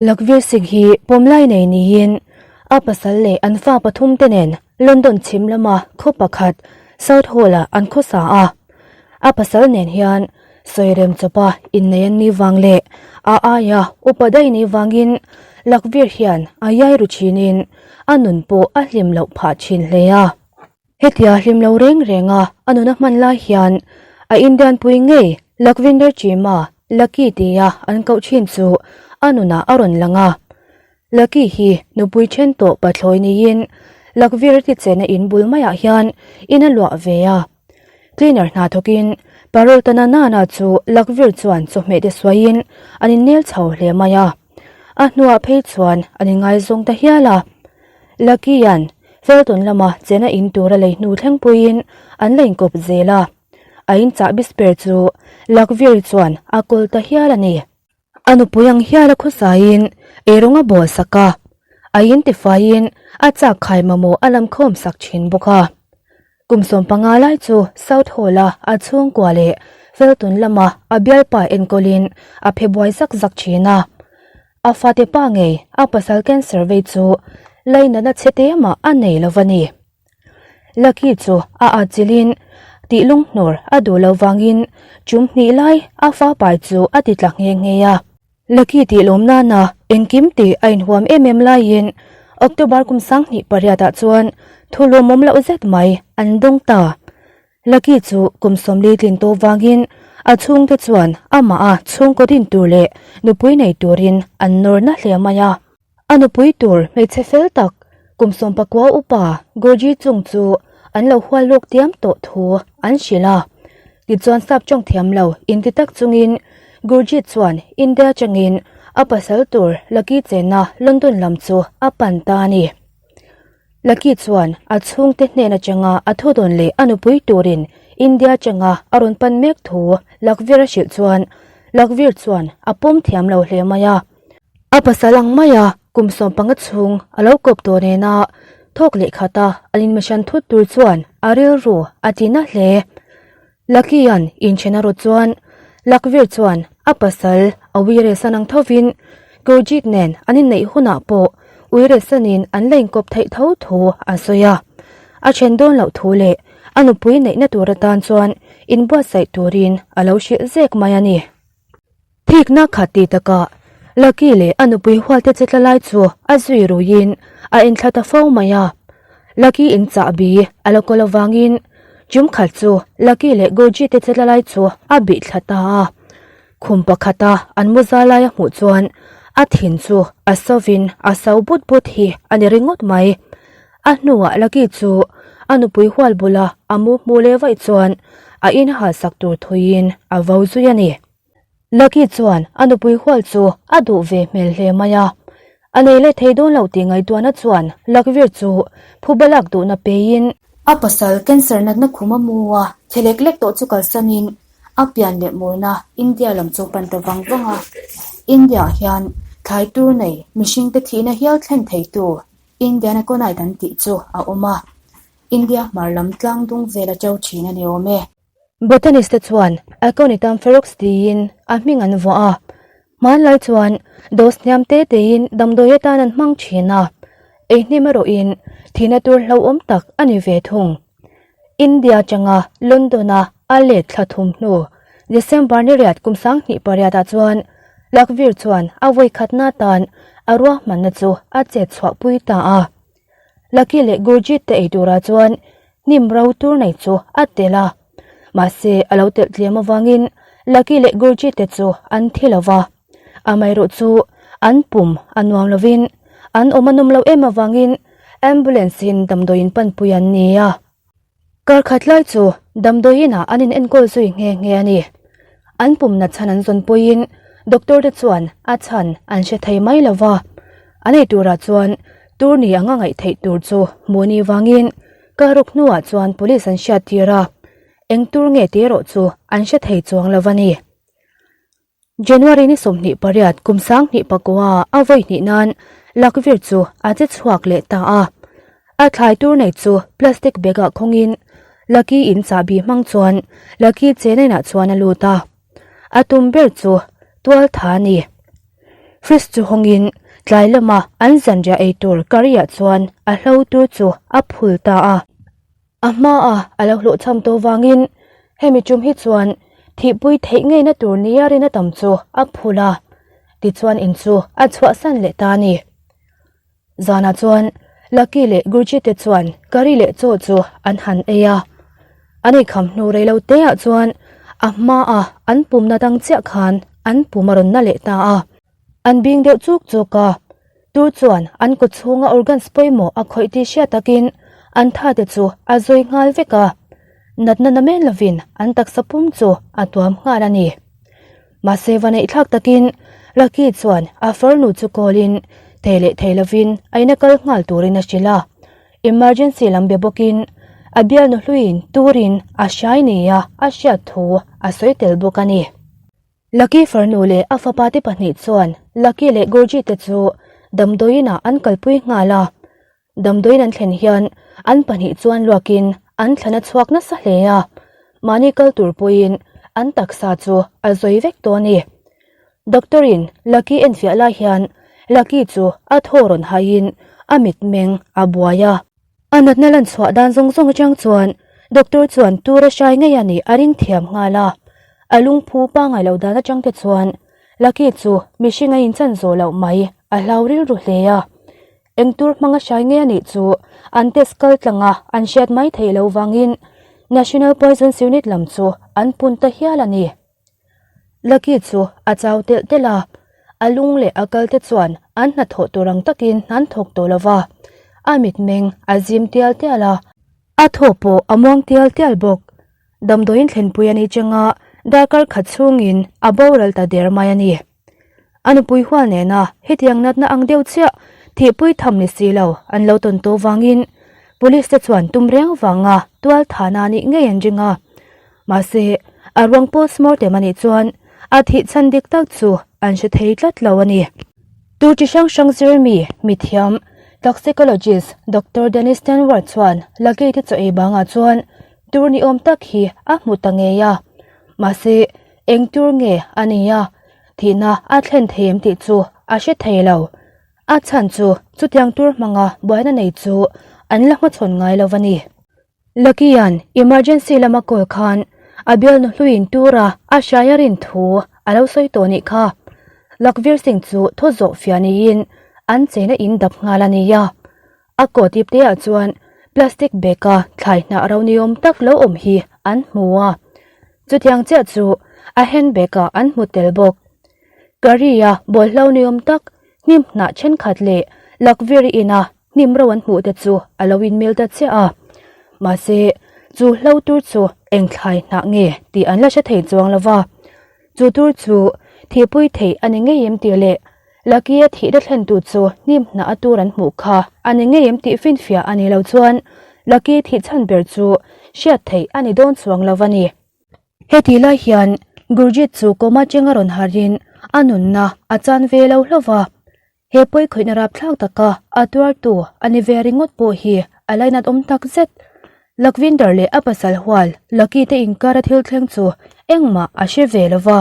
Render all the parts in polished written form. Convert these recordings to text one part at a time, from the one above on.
Lakhvir Singh hi pawmlai nei niin a pasal leh an fa pathumte nen London chhim lama khaw pakhat Southall-ah an khawsa a. A pasal nen hian sawirem chawpa innei an nih vang leh a aia upa daih nih vangin Lakhvir hian a iai ru thinin a nun pawh a hlim loh phah thin hle a. Hetia hlim lo reng renga a nun a hman lai hian a Indian pui ngei Lakhvinder Chima, Lucky tia an koh thin chu a nunah a rawn lang a. Lucky hi nupui then tawh pathlawi niin Lakhvir tichena in bul maiah hian in a luah ve a. Cleaner hna thawkin Parul tana nana chu Lakhvir chuan chawhmeh te suaiin an innel chho hle mai a. A hnuah phei chuan an inngaizawng ta hial a. Lucky-a'n Felton lama chena in tur a lei hnu thlengpuiin an la inkawp zel a. A inchahbi spare chu Lakhvir chuan a kawl ta hial a ni. A nupui ang hial a khawsaiin eirawng a bawl sak a, a intifaiin a chak khai mamawh a lam khawm sak thin bawk a. Kum 15 lai chu South Hall-a a chhungkua leh Felton lama a bialpa enkawlin a phe buai zak zak thin a. A fate pa ngei a pasal cancer vei chu lainatna chhe te mah a nei lo va ni. Lucky chu a atchilhin tih lunghnawr a duh loh vangin chum hnih lai a fa pai chu a ti tla nghe nghe a. Lucky tih lawm nana engkim tih a inhuam em em laiin October kum 28 ah chuan thu lawmawm loh zet mai an dawng ta. Lucky chu kum 40 tlin tawh vangin a chhungte chuan amah a chhungkaw din tur leh nupui nei turin an nawr na hle mai a. A nupui tur hmeichhe fel tak kum 19 upa Gurji Chung chu an lo hual lawk tiam tawh thu an hrilh a. Tichuan sap tawng thiam lo inti tak chungin Gurji chuan India atangin a pasal tur Lucky chenna London lam chu a pan ta a ni. Lucky chuan a chhungte hnen atanga a thudawn leh a nupui turin India atanga a rawn pan mek thu Lakhvir a hrilh chuan Lakhvir chuan a pawm thiam lo hle mai a. A pasal ang maia kum 15 chhung a lo kawp tawh nena thawk leh khata an inmihran thut tur chuan a rilru a ti na hle. Lucky-a'n inthen a rawt chuan Lakhvir chuan a pasal a uiresan ang thovin Gurjeet nen an inneih hunah pawh uiresanin an la inkawp theih tho thu a sawi a. A then dawn loh thu leh a nupui neihna tur atan chuan inbuatsaih turin a lo hrilh zek mai a ni. Thikna khat ti takah Lucky leh a nupui hualte che tla lai chu a zui ruiin a inthla ta fo mai a. Lucky in chahbi a la kawl avangin chum khat chu Lucky leh Gurji te che tla lai chu a bih thla ta a. Khum pakhata an mu za lai a hmuh chuan a thin chu a sovin a so but but hi a ni ringawt mai. A hnuah Lucky chu a nupui hual bula a mu hmu leh vaih chuan a inhal sak tur thuiin a vo zui a ni. Lucky chuan a nupui hual chu a duh ve hmel hle mai a. A nei leh thei dawn lo tih ngaihtuahna chuan Lakhvir chu phuba lak duhna peiin, a pasal cancer natna khum a mu a, che lek lek tawh chu kalsanin a pian leh murna India lam chu pan ta vang vang a. India ah hian thlai tur nei mihringte thihna hial thlen theitu Indian Aconite an tih chu a awm a. India hmar lam tlang dung vel a to thin a ni awm e. Botanist te chuan Aconitum ferox tiin a hming an vuah a, hmanlai chuan dose hniam te tein damdawi atan an hmang thin a, ei hnim erawhin thihna tur hlauhawm tak a ni ve thung. India atanga London-a a let thla thum hnu December ni riat kum 2008 ah chuan Lakhvir chuan a vawikhatna atan a ruahmanna chu a chet chhuahpui ta a. Lucky leh Gurjeet te ei turah chuan hnim ro tur nei chu a tel a. Mahse, a lo telh tlem avangin Lucky leh Gurjeet te chu an thi lo va. Amaherawh chu an pum a nuam lovin an awm a nawm loh em avangin ambulance-in damdawiin panpui an ni a. Kar khat lai chu damdawiin ah an in enkawl zui nghe nghe a ni. An pumna chhan an zawn pawhin doctor te chuan a chhan an hre thei mai lo va. An ei turah chuan tur ni anga ngaih theih tur chu hmuh ni vangin kar ruk hnuah chuan police an hriat tir a, eng tur nge tih erawh chu an hre thei chuang lo a ni. January ni 28 kum 2009 a vawi hnih nan Lakhvir chu a che chhuak leh ta a. A thlai tur nei chu plastic bag ah khawngin Lucky in chahbi hmang chuan Lucky chena inah chuan a lut a. A tum ber chu tual tha a ni. Fridge chu hawngin tlai lama an zanriah ei tur curry ah chuan a hlo tur chu a phul ta a. A hmaa a lo hlawhchham tawh vangin hemi tum hi chuan thihpui theih ngeina tur nia rin a tam chu a phul a, tichuan in chu a chhuahsan leh ta a ni. Zanah chuan Lucky leh Gurji te chuan curry leh chaw chu an han ei a, an eikham hnu rei lo te ah chuan a hmaa an pumna dang chiah khan an pum a rawn na leh ta a. An bing deuh chuk chuk a, tur chuan an kaw chhunga organs pawimawh a khawih tih hriat takin an tha te chu a zawi nghal vek a, natna na men lovin an taksa pum chu a tuam nghal a ni. Mahse va neih thlak takin Lucky chuan a farnu chu call in thei leh thei lovin a ina kal nghal turin a hrilh a, emergency lam be bawkin a bialnu hluiin turin a hrai nia a hriat thu a sawi tel bawk a ni. Lucky farnu leh a fapa te pahnih chuan Lucky leh Gurji te chu damdawiin ah an kalpui nghal a. Damdawiin an thlen hian an pahnih chuan luakin an thlan a chhuak nasa hle a, mahni kal tur pawhin an taksa chu a zawi vek tawh a ni. Doctor in Lucky enfiah lai hian Lucky chu a thaw rawn haiin a mitmeng a buai a. A natna lan chhuah dan zawng zawng atang chuan doctor chuan tur a hrai ngei a nih a ring thiam nghal a. A lungphu pangai loh dan atang te chuan Lucky chu mihring a inchan zawh loh mai a hlau rilru hle a. Eng tur hmang a hrai ngei a nih chu an test kal tlang a an hriat mai theih loh vangin National Poisons Unit lam chu an pun ta hial a ni. Lucky chu a chau telh telh a, a lung leh a kal te chuan an hnathawh tur ang takin an thawk tawh lo va, a mitmeng a zim tial tial a, a thaw pawh a muang tial tial bawk. Damdawiin thlenpui a ni chang a, darkar khat chhungin a boral ta der mai a ni. A nupui hual nena hetiang natna ang deuh chiah thihpui tham ni si lo an lo tawn tawh vangin Police te chuan tum reng vanga tual thahna nih ngei an ring a. Mahse, a ruang postmortem a nih chuan a thih chhan dik tak chu an hre thei tlat lo a ni. Tur chi hrang hrang zirmi, mithiam, toxicologist Doctor Dennis Stanworth chuan Lucky te chaw ei bangah chuan tur ni awm tak hi a hmu ta ngei a. Mahse, eng tur nge a ni a, thihna a thlen thei em tih chu a hre thei lo. A chhan chu chutiang tur hmanga buaina nei chu an la hmachhawn ngai lo a ni. Lucky'an emergency lama call khan a bialnu hluin tura a hrai a rin thu a lo sawi tawh nih kha. Lakvir Singh chu thaw zawh fiah niin an cheina in dap nghal a ni a. A kaw tip te ah chuan plastic bag a thlai hnah ro ni awm tak lo awm hi an hmu a. Chutiang chiah chu a handbag ah an hmu tel bawk. Curry a bawlhlo ni awm tak hnim hnah thenkhat leh Lakvir ina hnim ro an hmuh te chu a lo inmil ta chiah a. Mahse, chu hlo tur chu eng thlai hnah nge tih an la hre thei chuang lo va. Chu tur chu thihpui theih a ni ngei em tih leh Lucky-a thihna thlentu chu hnim hnah a tur an hmuh kha a ni ngei em tih finfiah a ni lo chuan Lucky thih chhan ber chu hriat theih a ni dawn chuang lo a ni. Hetih lai hian Gurjit chu coma chenga rawn harin a nunna a chan ve lo hlauh va. He pawi khawihna rapthlak taka a tuartu a ni ve ringawt pawh hi a lainat awm tak zet. Lakvinder leh a pasal hual Lucky te inkara thil thleng chu engmah a hre ve lo va.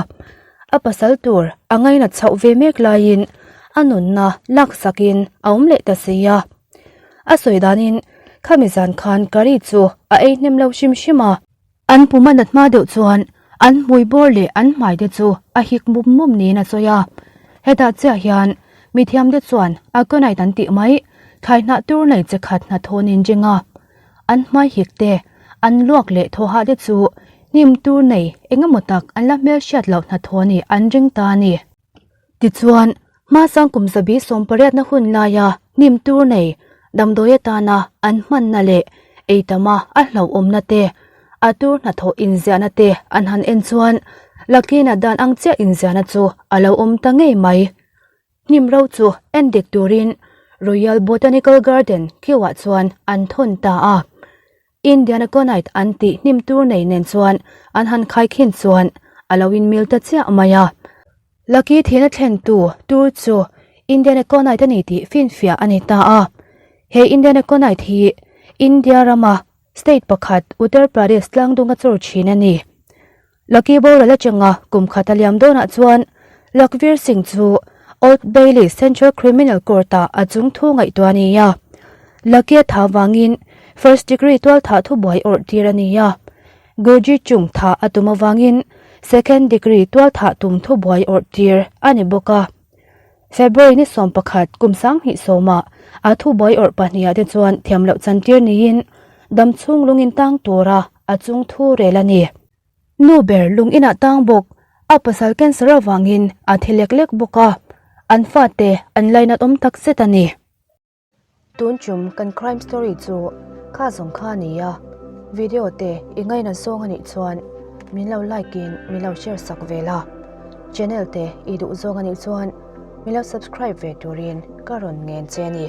A pasal tur a ngainat chhoh ve mek laiin a nunna laksakin a awm leh ta si a. A sawi danin khami zan khan curry chu a ei hnem lo hrim hrim a. An pum a nat hma deuh chuan an hmui bawr leh an hmai te chu a hik mup mup niin a sawi a. Hetah chiah hian mithiam te chuan aconite an tih mai thlai hnah tur nei che khat hnathawh niin ring a. An hmai hik te, an luak leh thaw hah te chu hnim tur nei eng emaw tak an la hmelhriat loh hnathawh nih an ring ta a ni. Tichuan, hmasang kum zabi sawmpariatna hun laia hnim tur nei damdawi atana an hmanna leh ei tama a hlauhawmna te, a tur hnathawh inziahna te an han en chuan Lakina dan ang chiah inziahna chu a lo awm ta ngei mai. Hnim ro chu en dik turin Royal Botanical Garden Kew-ah chuan an thawn ta a. Indian Aconite an tih hnim tur nei nen chuan an han khaikhin chuan a lo inmil ta chiah mai a. Lucky thihna thlentu tur chu Indian Aconite a ni tih finfiah a ni ta a. He Indian Aconite hi India rama state pakhat Uttar Pradesh tlangdunga chawr thin a ni. Lucky boral atanga kum khat a liam dawnah chuan Lakhvir Singh chu Old Bailey Central Criminal Court-ah a chung thu ngaihtuah a ni a. Lucky a thah vangin first degree tual thah thubuai awrh tir a ni a. Gurjeet chung thah a tum avangin second degree tual thah tum thubuai awrh tir a ni bawk a. February ni 11 kum 2010 ah a thubuai awrh pahniha te chuan thiam loh chantir niin dam chhung lungin tang tura a chung thu rel a ni. Nu ber lung inah tang bawk, a pasal cancer avangin a thi lek lek bawk a, an fate an lainat awm tak zet a ni. Tun tum kan crime story chu kha zawng kha a ni a, video te i ngaina zawng a nih chuan min lo like in min lo share sak ve la, channel te i duh zawng a nih chuan min lo subscribe ve turin ka rawn ngen che a ni.